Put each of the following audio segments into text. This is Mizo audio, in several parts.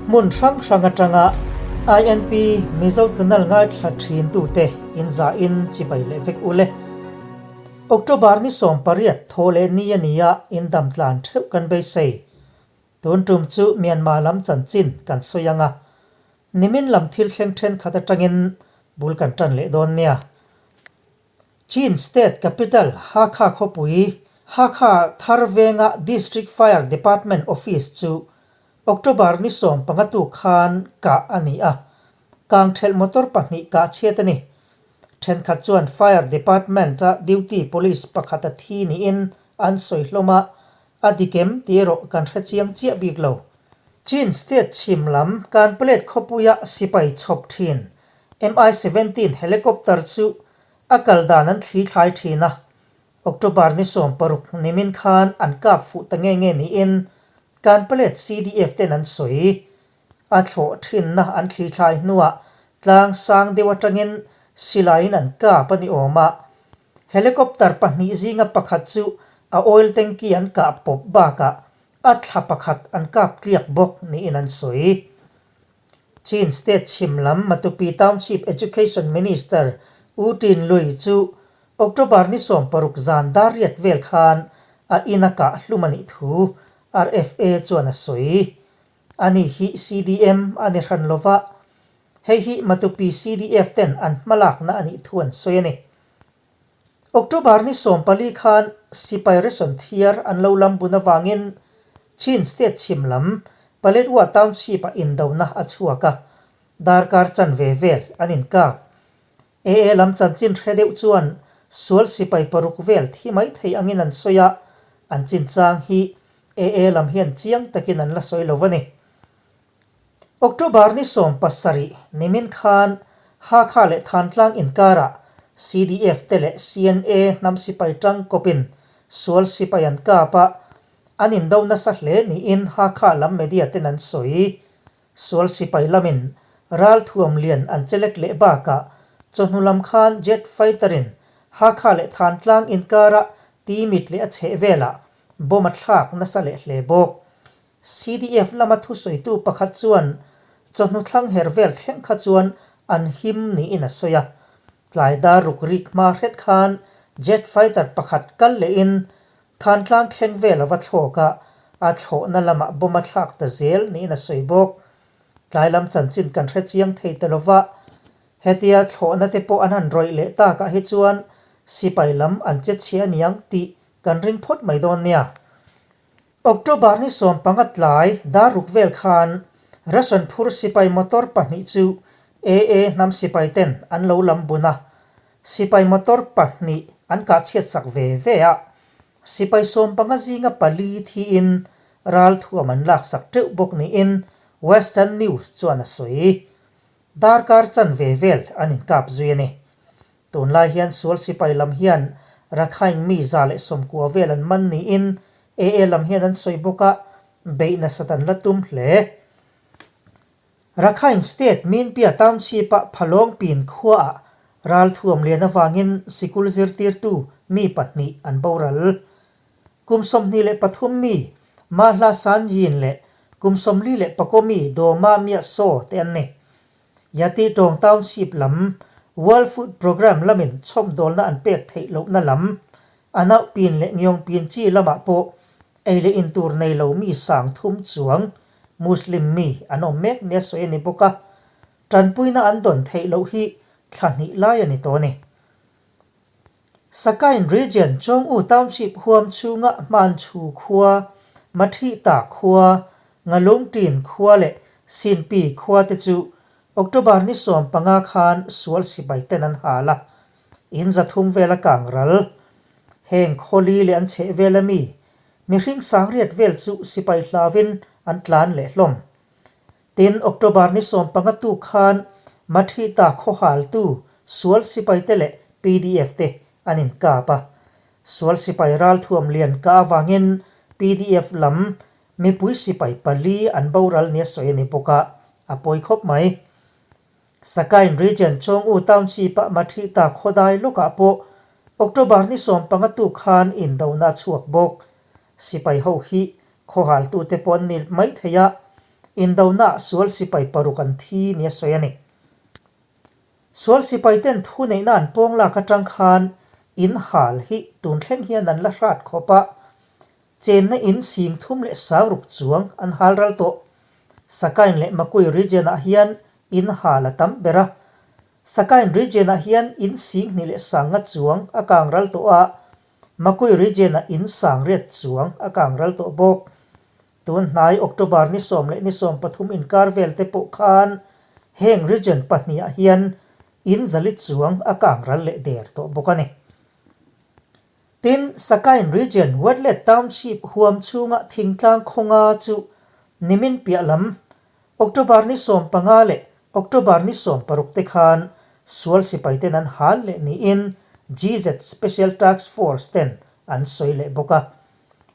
Hmun hrang hrang atanga INP Mizo Channel ngaithla thintute inzahin chibai leh vek ule. October ni 18 thaw leh ni a ni a, indam tlan theuh kan beisei. Tun tum chu Myanmar lam chanchin kan sawi ang a, nimin lam thil thleng thenkhat atangin bul kan tan leh dawn nia. Chin State capital Hakha khawpui, Hakha thar venga District Fire Department office chu October ni 15 tu khan kah a ni a, kangthelh motor pahnih kah chhiat a ni. Thenkhat chuan Fire Department-a duty police pakhat a thi niin an sawi hlawm a, a dikem tih erawh kan hre chiang chiah bik lo. Chin State chhim lam Kanpalet khawpuia sipai chhawp thin Mi-17 helicopter chu a kal dan an thli thlai thin a, October ni 16 nimin khan an kap fuh ta nge nge niin Kanpalet CDF ten an sawi. A thlawh thinna an thli thlai hnuah tlang sang deuh atangin silaiin an kap a ni awm a, helicopter pahnih zinga pakhat chu a oil tanky an kah pawp bakah a thla pakhat an kap tliak bawk niin an sawi. Chin State chhim lam Matupi Township Education Minister U Tin Lui chu October ni 16 zan dar riat vel khan a in a kah hlum a nih thu RFA chuan a sawi. Ani hi CDM a ni hran lova, hei hi Matupi CDF ten an hmalakna a nih thu an sawi a ni. October ni 14 khan sipai ration thiar an lo lam bun avangin Chin State chhim lam Paletwa Township-ah indona a chhuak a, darkar chanve vel an inkap. AA lam chanchin hre deuh chuan sual sipai paruk vel thi mai thei angin an sawi a, an chinchang hi AA lam hian chiang takin an la sawi lo a ni. October ni 17 nimin khan Hakha leh Thantlang inkarah CDF te leh CNA hnam sipai tang kawpin sual sipai an kap a, an indo nasa hle niin Hakha lam media ten an sawi. Sual sipai lamin ralthuam lian an chelek leh bakah chawhnu lam khan jet fighter in Hakha leh Thantlang inkarah Timit leh a chhehvelah bomb a thlak nasa leh hle bawk. CDF lama thusawitu pakhat chuan chawhnu thlang her vel thleng kha chuan an him niin a sawi a. Tlai dar ruk rik hma hret khan jet fighter pakhat kal lehin Thantlang thleng vel a va thlawk a, a thlawhna lamah bomb a thlak ta zel niin a sawi bawk. Tlai lam chanchin kan hre chiang thei ta lova, hetia thlawhna te pawh an han rawih leh takah hi chuan sipai lam an che chhia aniang tih kan ring phawt mai dawn nia. October ni 15 tlai dar ruk vel khan ration phur sipai motor pahnih chu AA hnam sipai ten an lo lam bun a, sipai motor pahnih an kah chhiat sak ve ve a, sipai 15 zinga pali thiin ralthuam an lak sak teuh bawk niin Western News chuan a sawi. Darkar chanve vel an inkap zui a ni. Tunlai hian sual sipai lam hian Rakhine mi 190 vel an man niin AA lam hian an sawi bawk a, beih nasat an la tum hle. Rakhine State Minpia Township-a Phalawng pin khuaah ralthuam lian avangin sikul zirtirtu mi pahnih an boral. Kum 23 mi Mahla San Yin leh kum 44 mi Dawma Mia Saw te an ni. Yati Tawng Township lam World Food Programme lamin chhawmdawlna an pek theih lohna lam a nauh pin leh ngiawng pin chi lamah pawh ei leh in tur nei lo mi 3000 chuang Muslim mi an awm mek nia sawi a ni bawk a, tanpuina an dawn theih loh hi thla hnih lai a ni tawh a ni. Sakain Region Chawng-U Township huam chhunga Hmanchhu khua, Mathita khua, Ngalungtin khua leh Sinpi khua te chu October ni 15 khan sual sipai ten an hal a, in 300 vel a kang ral. Heng khawli leh an chheh vel ami mihring 800 vel chu sipai hlauin an tlan leh hlawm. Tin, October ni 15 tu khan Mathita khawhaltu sual sipai te leh PDF te an inkap a. Sual sipai ralthuam lian ka avangin PDF lam mipui sipai pali an boral nia sawi a ni bawk a, a pawi khawp mai. Sakain Region Chawng-U Township-a Mathita khawdai lawkah pawh October ni 15 tu khan indona a chhuak bawk. Sipai ho hi khawhaltute pawh an ni mai thei a. Indonaah sual sipai paruk an thi nia sawi a ni. Sual sipaiten thuneihna an pawng lak atang khan in hal hi tun thleng hian an la hrat khawp a, chenna in sing thum leh sangruk chuang an hal ral tawh. Sakain leh Makui region ah hian in hal a tam ber a, Sakain region ah hian in sing hnih leh sangnga chuang a kang ral tawh a, Makui region ah in sangriat chuang a kang ral tawh bawk. Tun hnai October ni sawm leh ni 13 inkar vel te pawh khan heng region pahniha hian in zali chuang a kang ral leh der tawh bawk a ni. Tin, Sakain region Wetlet Township huam chhunga thingtlang khawnga chu nimin piah lam October ni 15 leh October ni 16 te khan sual sipai ten an hal leh niin GZ Special Task Force ten an sawi leh bawk a.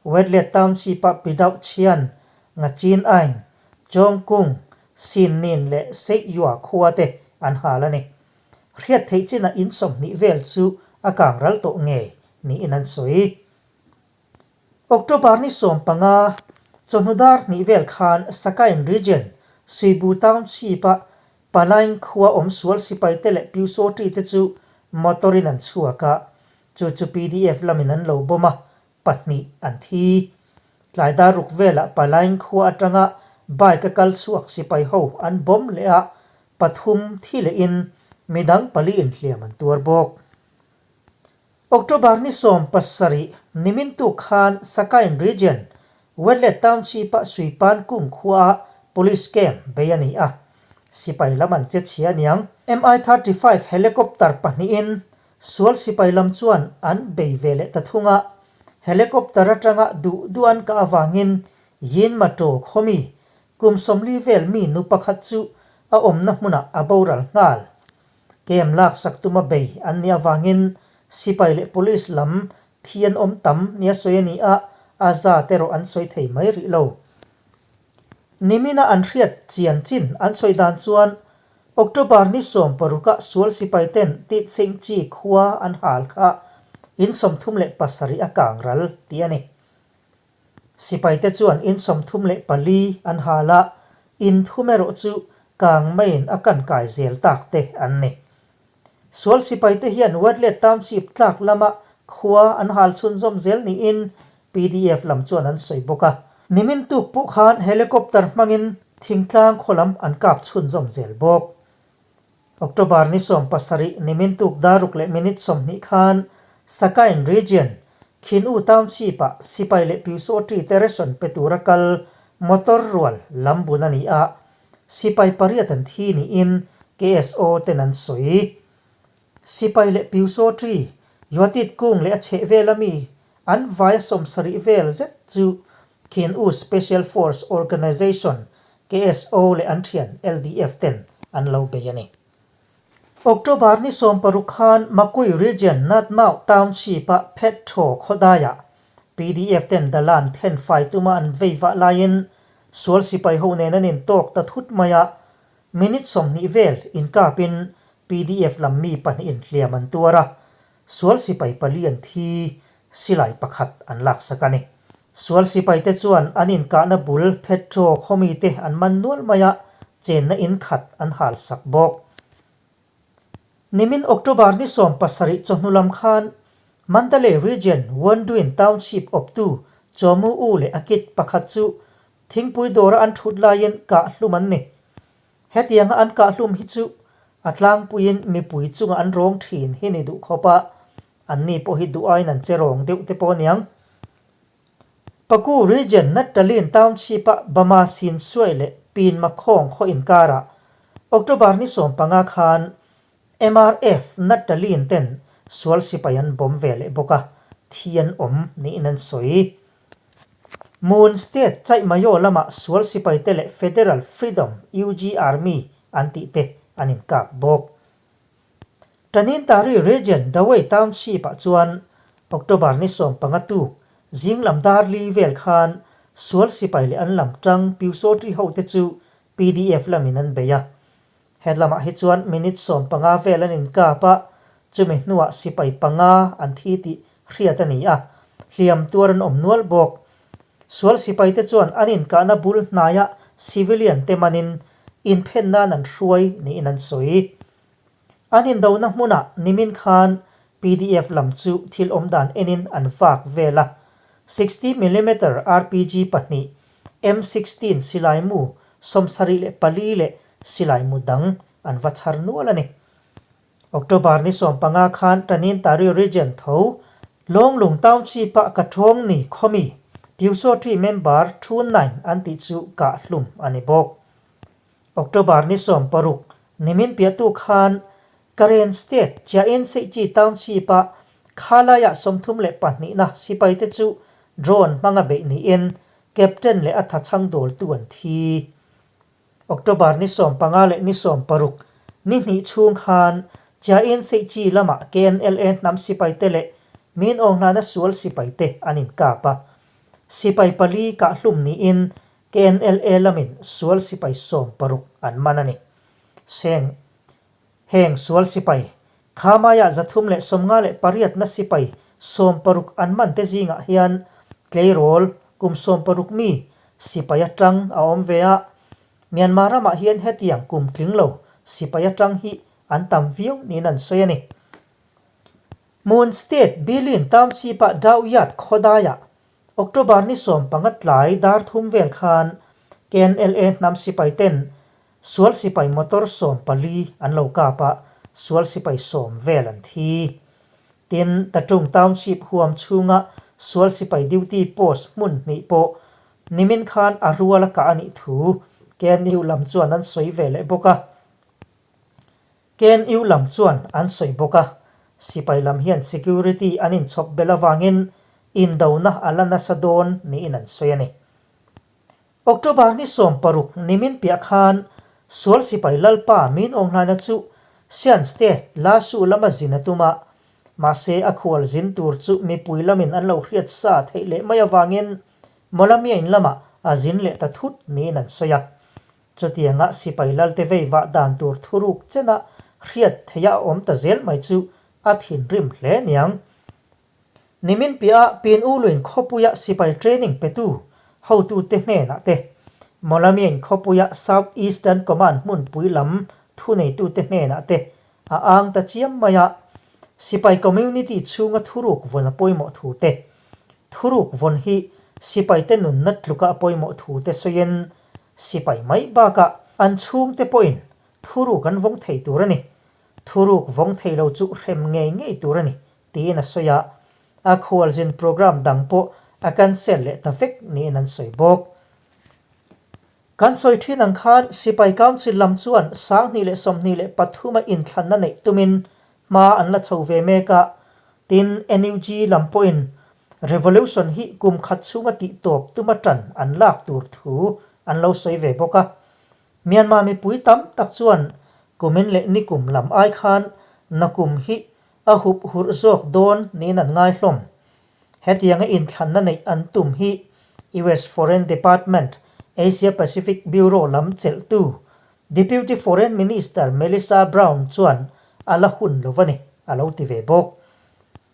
Wetlet Township-a Pidauh Chhian, Ngachin Ain, Chawngkung, Sinnin leh Seiyua khua te an hal a ni. Hriat theih chinah in 20 vel chu a kang ral tawh ngei niin an sawi. October ni 15, chawhnu dar hnih vel khan Sakain Region, Suibu Township-a Palaing khua awm sual sipaite leh Pyusawṭi te chu motor-in an chhuak a, chu chu pdf lamin an lo bawm a, pahnih an thi. Tlai dar ruk velah Palaing khua atanga bike a kal chhuak sipai ho an bawm leh a, pathum thi lehin midang pali inhliam an tuar bawk. October ni 17, nimin tuk khan Sakain Region, Wetlet Township-a Suipan kung khuaah Police camp bei a ni a, sipai lam an che chhia aniang. Mi-35 helicopter pahnihin sual sipai lam chuan an bei ve leh ta thung a, helicopter atanga duh duh an kah avangin Yin Mato khawmi kum 40 vel mi nu pakhat chu a awmna hmunah a boral nghal. Camp laksak tuma bei an nih avangin sipai leh police lam thi an awm tam nia sawi a ni a, a zat erawh an sawi thei mai rih lo. Nimina an hriat chian chin an sawi dan chuan October ni 16 ah sual sipai ten Titsing Chi khua an hal kha in 37 a kang ral tih a ni. Sipaite chuan in 34 an hal a, in thum erawh chu kang maiin a kan kai zel tak te an ni. Sual sipaite hian Wetlet Township tlak lama khua an hal chhunzawm zel niin pdf lam chuan an sawi bawk a. Nimin tuk pawh khan helicopter hmangin thingtlang khaw lam an kap chhunzawm zel bawk. October ni 17 nimin tuk daruk leh minute 20 khan Sakain Region, Khin-U Township-ah sipai leh Pyusawṭi te ration pe tura kal motor rual lam bun a ni a, sipai pariat an thi niin KSO ten an sawi. Sipai leh Pyusawṭi, Yuatit kung leh a chheh vela mi an vaia 70 vel zet chu Khin-U Special Force Organization KSO leh an thian LDF ten an lo bei a ni. October ni 16 khan Makui Region Natmau Township-a Phet Thaw khawdaiah pdf ten Dalan then fai tuma an vei vah laiin sual sipai ho nen an intawk ta thut mai a, minute 20 vel inkapin pdf lam mi pahnihin hliam an tuar a, Sual sipai pali an thi, silai pakhat an laksak a ni. Sual sipaite chuan an inkahna bul Petro khawmite an man nual mai a, chenna in khat an halsak bawk. Nimin October ni 17 chawhnu lam khan Mandalay Region Wonduin Township awptu Chawmu U leh a kit pakhat chu thingpui dawra an thut laiin kah hlum an ni. Hetianga an kahhlum hi chu a tlangpuiin mipui chunga an rawng thin hi ni duh khawp a, anni pawh hi duh aiin an che rawng deuh te pawh aniang. Paku Region Nattalin Township-a Bama Sin Suai leh Pin Makhawng khaw inkarah October ni 15 khan MRF Nattalin ten sual sipai an bawm ve leh bawk a, thi an awm niin an sawi. Moon State Chaihmayo lamah sual sipaite leh Federal Freedom UG Army an tih te an inkap bawk. Tanintari Region Dawei Township-ah chuan October ni 15 tuk zing lam dar li vel khan sual sipai leh an lam tang Pyusawṭi hote chu pdf lamin an bei a. He lamah hi chuan minute 15 vel an inkap a, chumi hnuah sipai panga an thi tih hriat a ni a, hliam tuar an awm nual bawk. Sual sipaite chuan an inkahna bul hnaiah civilian te manin inphen nan an hruai niin an sawi. An indona hmunah nimin khan pdf lam chu thil awm dan enin an vak vel a, 60 millimeter RPG pahnih, M16 silaimu 74 leh silaimu dang an va chhar nual a ni. October ni 15 khan Tanintari Region tho Lawnglung Township-ah ka thawng ni khawmi Pyusawṭi member Thu Naing an tih chu kah hlum a ni bawk. October ni 16 nimin piahtu khan Karen State Chiain Seihchi Township-ah khalaiah 32 na sipaite chu drone hmanga beih niin Captain leh a thachhang dawltu an thi. October ni 15 leh ni 16 ni hnih chhung khan Chiain Seihchi lamah KNLA hnam sipaite leh Min Aung Hlana sual sipaite an inkap a. Sipai pali kahhlum niin KNLA lamin sual sipai 16 an man a ni. Seng Heng sual sipai Khamaiah 358 na sipai 16 an man te zingah hian tleirawl kum 16 mi sipai atang a awm ve a. Myanmar ramah hian hetiang kum tling lo sipai atang hi an tam viau niin an sawi a ni. Mon State Bilin Township-ah Dauyat khawdaiah October ni 15 tlai dar thum vel khan KNLA hnam sipai ten sual sipai motor 14 an lo kap a, sual sipai 10 vel an thi. Tin, Tatung Township huam chhunga sual sipai duty post hmun hnih pawh nimin khan a rual a kah a nih thu KNU lam chuan an sawi ve leh bawk a. KNU lam chuan an sawi bawk a, sipai lam hian security an inchhawp belh avangin indona a la nasa dawn niin an sawi a ni. October ni 16 nimin piah khan sual sipai Lalpa Min Aung Hlaina chu Sian State Lasu lama zin a tum a, mahse a khual zin tur chu mipui lamin an lo hriat sa theih leh mai avangin Mawlamiain lamah a zin leh ta thut niin an sawi a. Chutianga sipai lalte vei vah dan tur thuruk chena hriat theih a awm ta zel mai chu a thinrim hle niang. Nimin piah Pin U Luin khawpuia sipai training petu hotute hnenah te, Mawlamiain khawpuia South Eastern Command hmunpui lam thuneitute hnenah te a ang ta chiam mai a, sipai community chhunga thuruk vawn a pawimawh thu te, thuruk vawn hi sipaite nunna tluka a pawimawh thu te sawiin sipai mai bakah an chhungte pawhin thuruk an vawng thei tur a ni, thuruk vawng thei lo chu hrem ngei ngei tur a ni tiin a sawi a, a khualzin programme dang pawh a cancel leh ta vek niin an sawi bawk. Kan sawi thin ang khan Sipai Council lam chuan 2023 a inthlanna neih tumin hma an la chho ve mek a, tin NUG lam pawhin Revolution hi kum khat chhunga tih tawp tuma tan an lak tur thu an lo sawi ve bawk a. Myanmar mipui tam tak chuan kumin leh nikum lam ai khan nakum hi a hup hurh zawk dawn niin an ngai hlawm. Hetianga inthlanna neih an tum hi US Foreign Department Asia Pacific Bureau lam chelhtu Deputy Foreign Minister Melissa Brown chuan a la hun lo a ni, a lo ti ve bawk.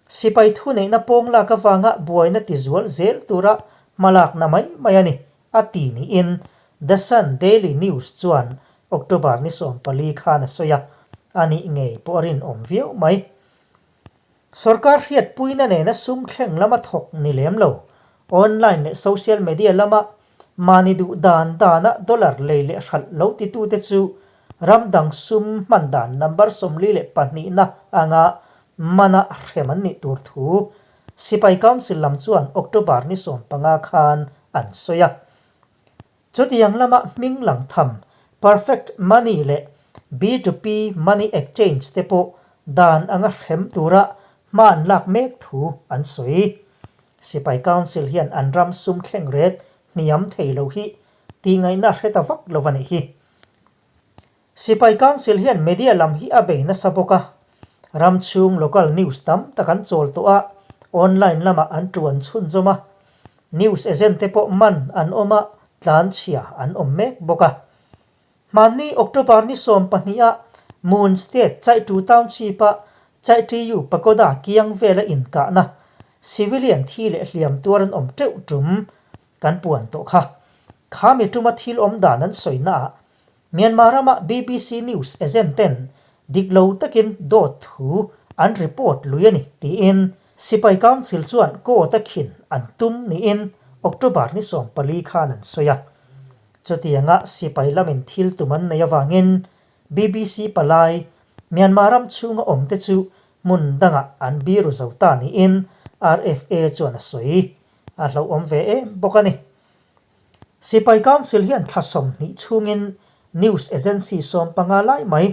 Sipai thuneihna pawng lak avanga buaina tizual zel tura hmalakna mai mai a ni, a ti niin The Sun Daily News chuan October ni 14 khan a sawi a, a nih ngei pawh a rinawm viau mai. Sorkar hriatpuina nena sum thleng lama thawk ni lem lo, online leh social media lama mahni duh dan dana dollar lei leh hralh lo titute chu ram dang sum hman dan number 42 na anga mana hrem an nih tur thu Sipai Council lam chuan October ni 15 khan an sawi a. Chutiang lama hming lang tham Perfect Money leh B2P Money Exchange te pawh dan anga hrem tura hma an lak mek thu an sawi. Sipai Council hian an ram sum thleng ret hniam thei lo hi tihngaihna hre ta vak lo a nih hi. Sipai Council hian media lam hi a bei nasa bawk a, ram chhung local news tam tak an chawl tawh a, online lamah an tuan chhunzawm a, news agent te pawh man an awm a, tlanchhia an awm mek bawk a. Hmanni October ni 12 ah Mon State Chaitu Township a Chaiṭiyu Pagoda kiang vela inkahna civilian thi leh hliam tuar an awm teuh tum kan puan tawh kha. Kha mi tuma thil awm dan an sawi naah Myanmar rama bbc News agent ten dik lo takin dawt thu an report lui a ni tiin Sipai Council chuan court a khin an tum niin October ni 14 khan an sawi a. Chutianga sipai lamin thil tum an nei avangin bbc palai Myanmar ram chhunga awmte chu hmun dangah an biru zo ta niin RFA chuan a sawi. A hlauhawm ve em bawk a ni. Sipai Council hian thla 20 chhungin news agency 15 lai mai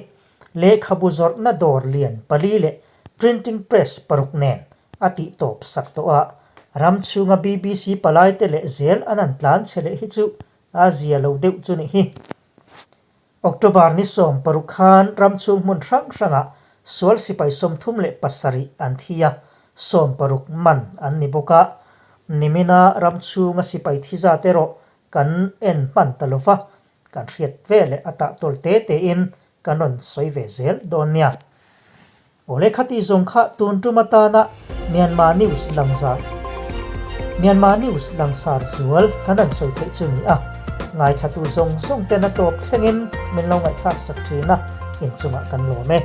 lehkhabu zawrhna dawr lian pali leh printing press paruk nen a tih tawp sak tawh a. Ram chhunga bbc palaite leh zel an han tlan che leh hi chu a zia lo deuh chu ni hi. October ni 16 khan ram chhung hmun hrang hrangah sual sipai 37 an thi a, 60 man an ni bawk a. Nimina ram chhunga sipai thi zat erawh kan en hman ta lo va, kan hriat ve leh a tah tawl te tein kan rawn sawi ve zel dawn nia. Awle khati zawng kha tun tum atana Myanmar News langzar Myanmar News langsar zual kan han sawi theih chu ni a, ngaithlatu zawng zawng ten a tawp thlengin min lo ngaihthlak sak thin a, inchungah kan lawm e.